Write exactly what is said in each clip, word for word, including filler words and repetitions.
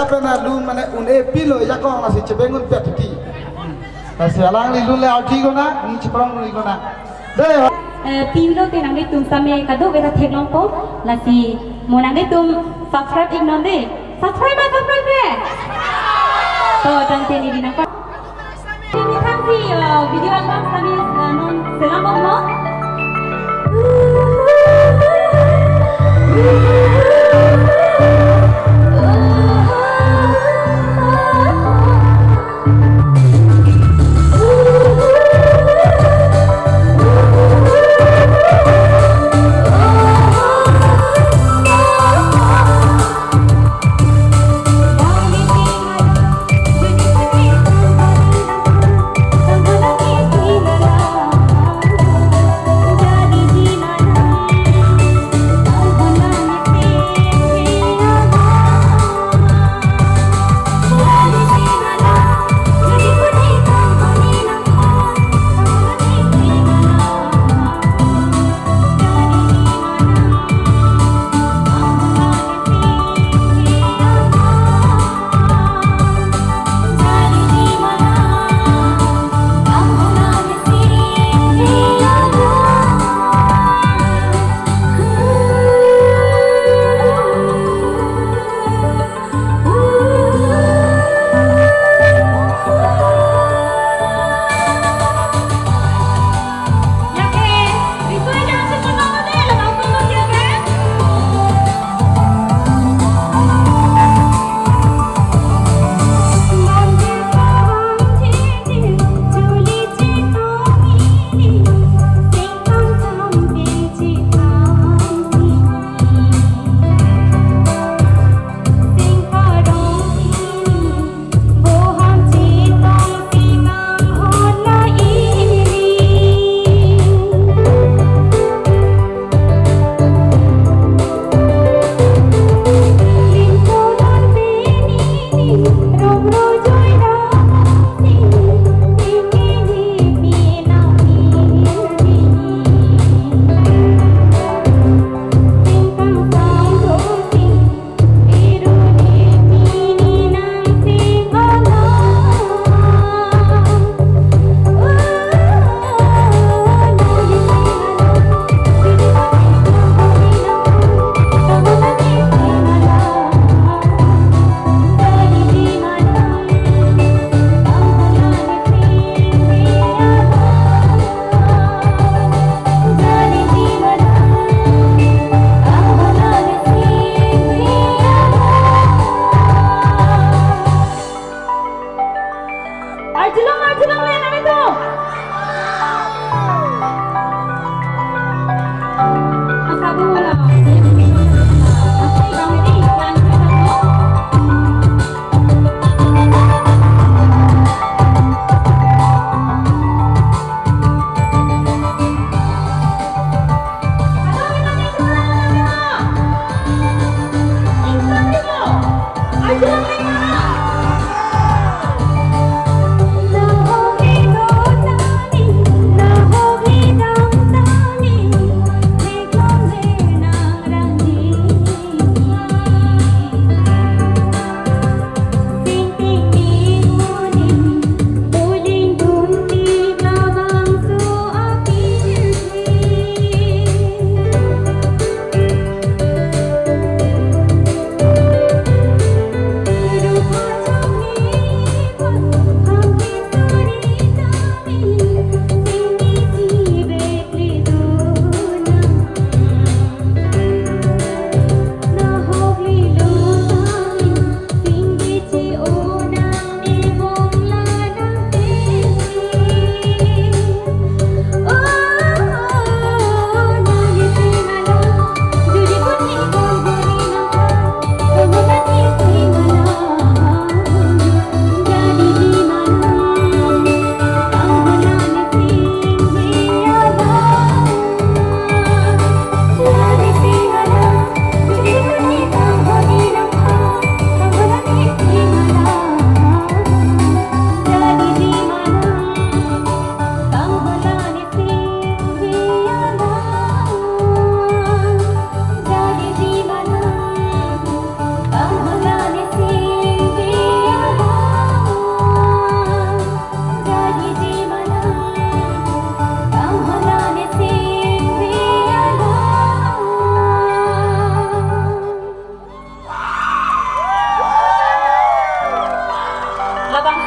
Lapen alun mane un-e pilo ajakong lasi chebeng un pet titi. Lasi alangli lun le ardi kona, ni cheprong ni kona. Dei ho. Eh, pilo te nanglitum same kadokave ta theklongpo, lasi mo nanglitum subscribe iknon dei. Subscribe ma subscribe dei. To, tangte neli nangpa. Neli thansi, eh, video album kami, eh, non selam bom no.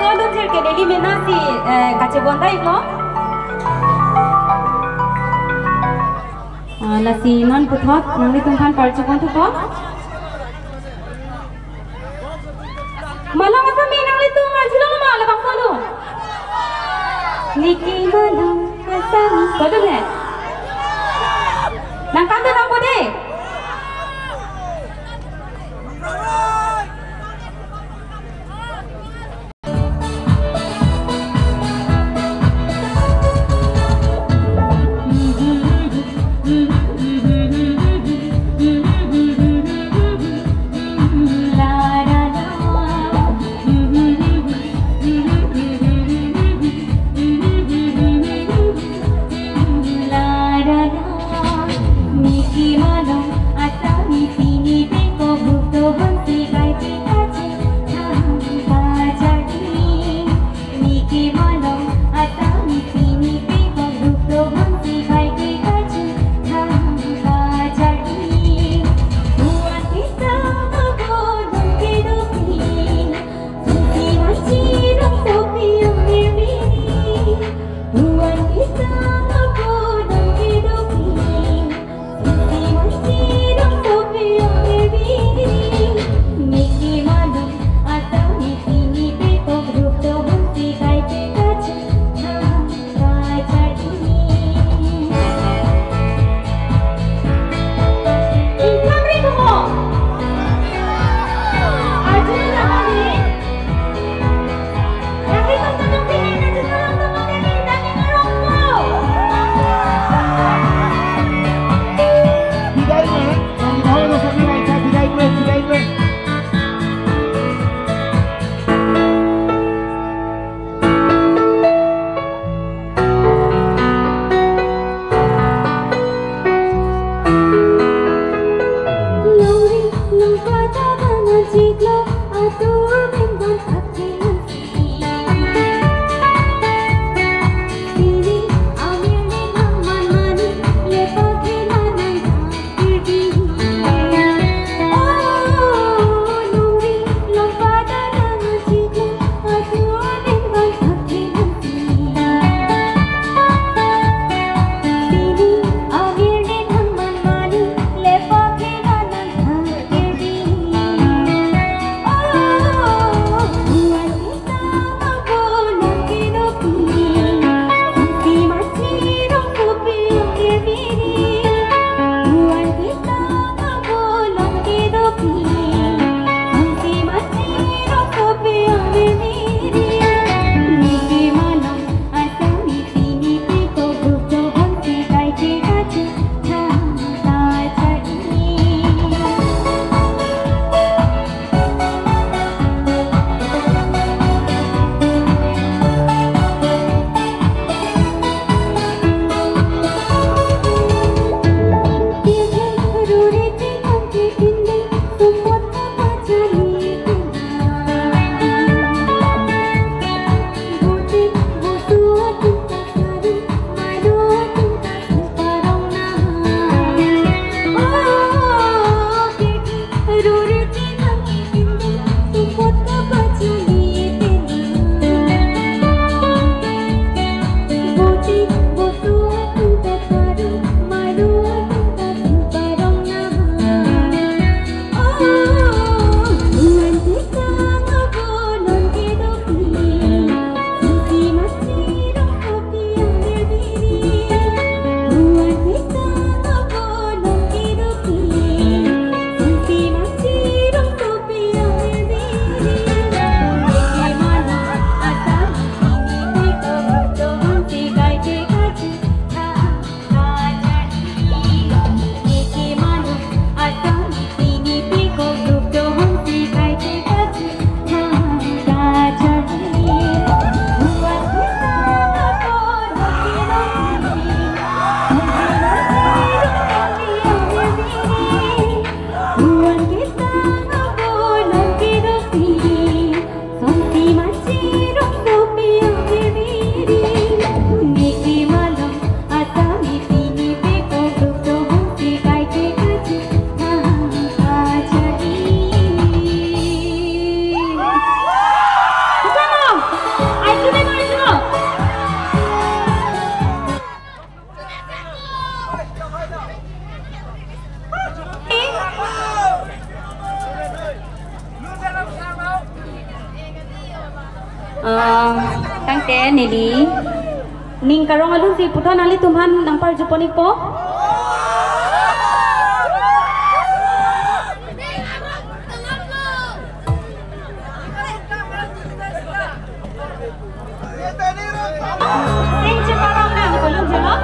Nelitum jirke neli mena si, eh, kachebon ta iklo. Ah, lasi non puthot nanglitum aphan parchebon thupo. Malong asami nanglitum arjulong ma labangso alun. Niki malong asami. Kodun ne? Nangkantun nangpo dei. Ah, tangte neli ning karong alun si puthot nanglitum aphan nangparjuponpo. Sing cheparong nang, kolun jelo.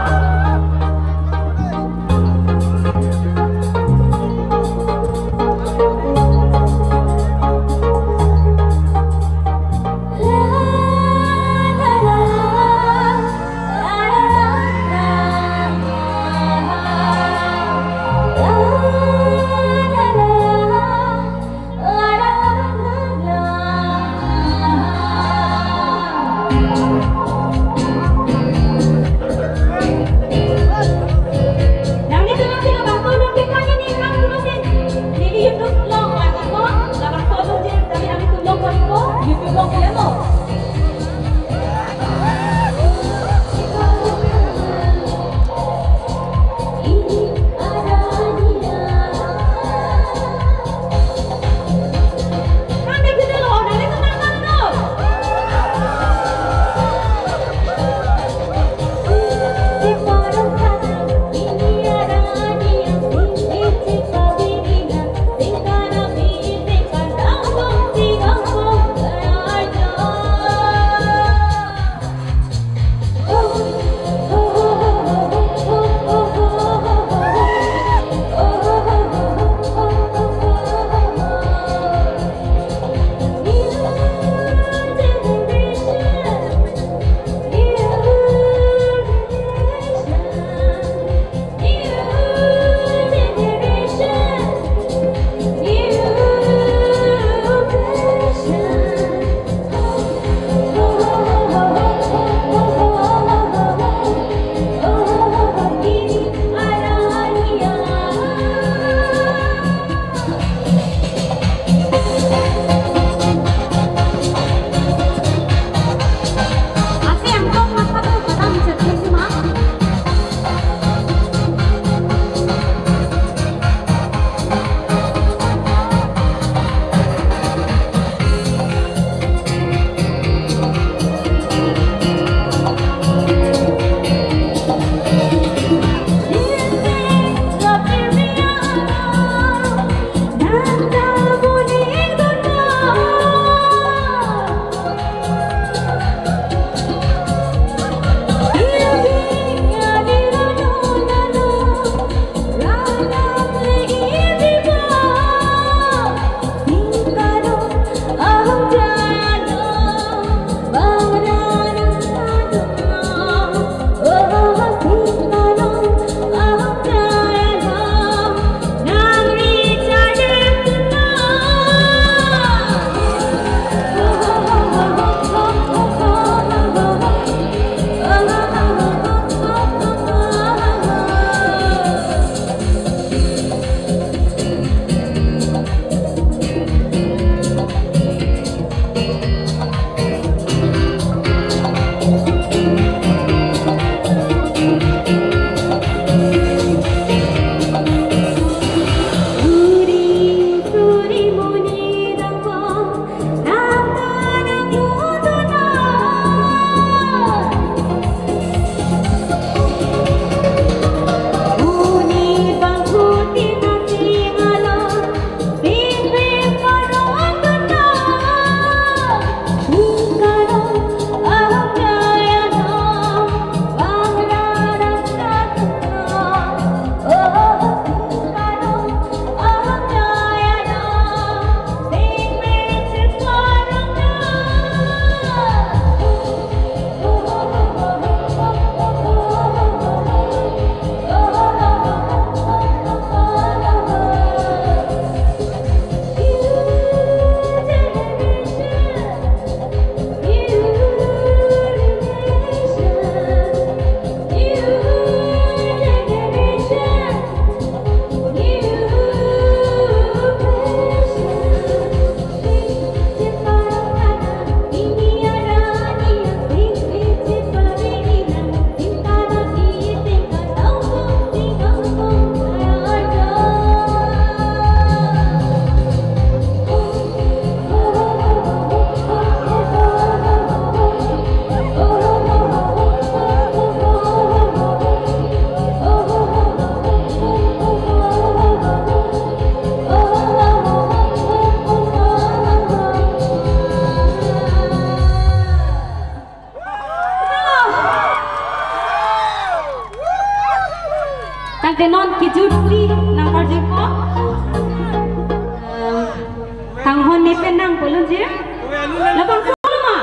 Labangso ma.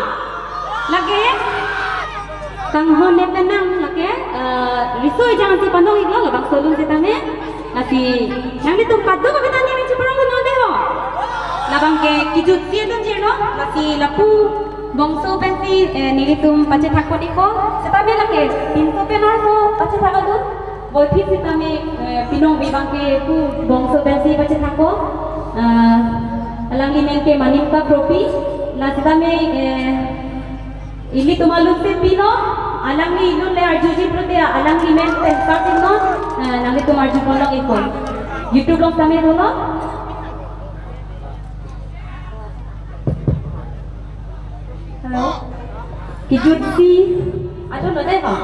Lake kanghon ne penang lake, eh, riso ejang si pandong iklo labangso alun sitame. Lasi nanglitum kadokave ta ning cheparong non dei ho. Labang ke kejutsi alun jeno, lasi lapu bongso pensi, eh, nelitum pachethak pon ikpo. Sitame lake pinso pen arso pachethak alun. Boithit sitame, eh, pinong bibang ke pu bongso pensi pachethakpo. Eh, alangli men ke Manika Kropi. La sitame, eh, ilitum alun si pino, alangli alun le arjuji pulote alangli men pen sa pino, eh, nanglitum arju pon long ikpo. YouTube along sitame dolo. Hello. Kejutsi. Aduh, no deh, Pak.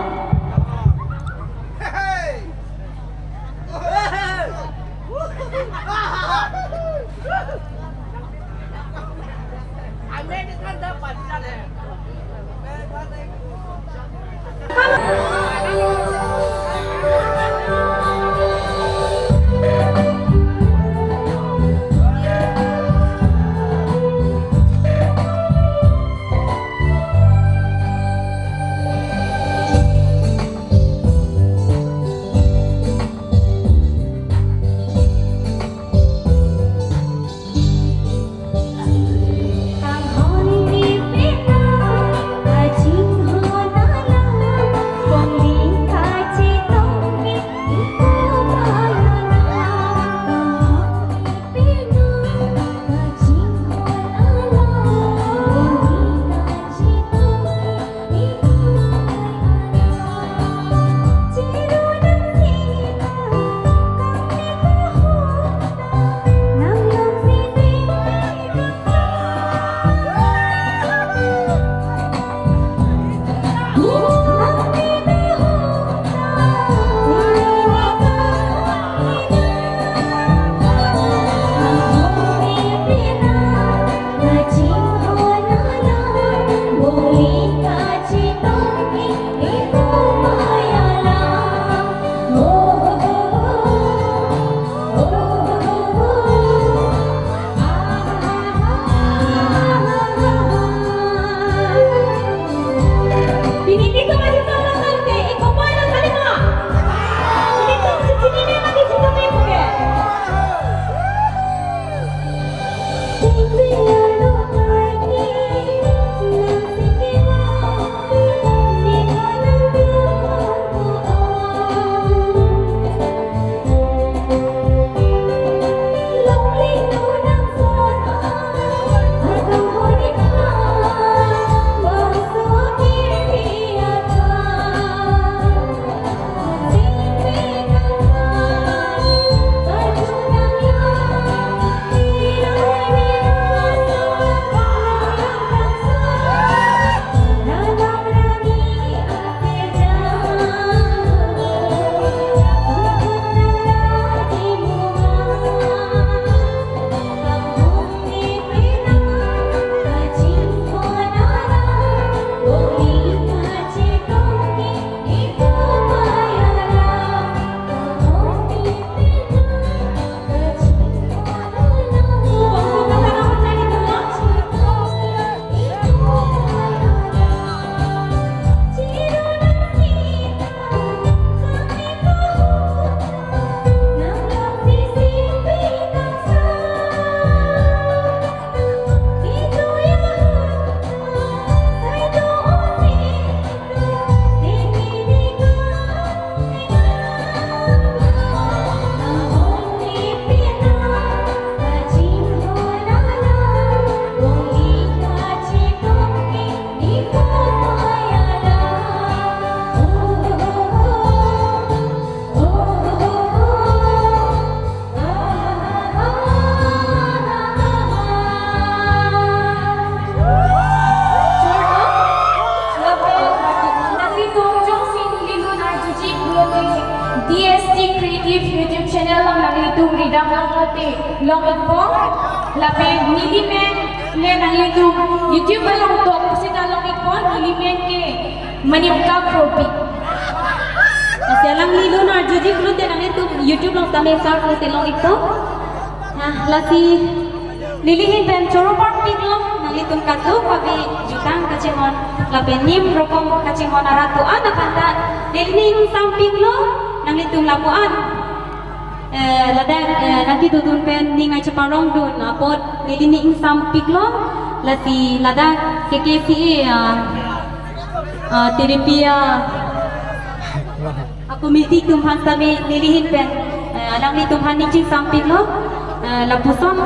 D S T Creative YouTube channel along nanglitum ridam long lote long ikpo. Lapen neli men le nanglitum YouTube along tok sita long ikpo, neli men ke Manika Kropi. Lasi alangli alun arjuji pulote nanglitum YouTube along tame search lote long ikpo. Nah, lasi neli ahin pen choro parpik long. Nelitum kadokave jutang kachinghon lapen nim rokom kachinghon arat do-an aphanta neli ning sampiklo, nanglitum lapu-an, eh, ladak, eh, nangkedodun pen ning ai cheparongdun apot neli ning sampiklo. Lasi ladak K K C A, ah, ah, T D P, ah, a committee atum aphan sitame neli ahin pen, eh, alanglitum aphan ning chingsampiklo, eh, lapuson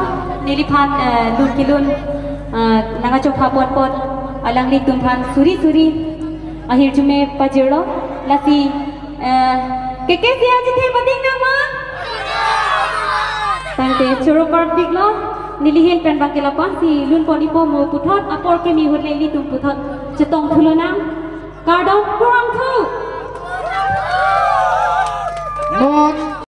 neliphan, eh, lun kelun, eh, nangkachopha ponpon alanglitum aphan suri suri ahirjume pajirlo. Lasi, eh, K K C A achethe pading nang ma? Tangte choro parpiklo, neli ahin pen bangke lapu-ansi lun pon-ipo mo puthot, apor kimi ahut le ilitum puthot chetong thulonang. Kardom kurang thu. Non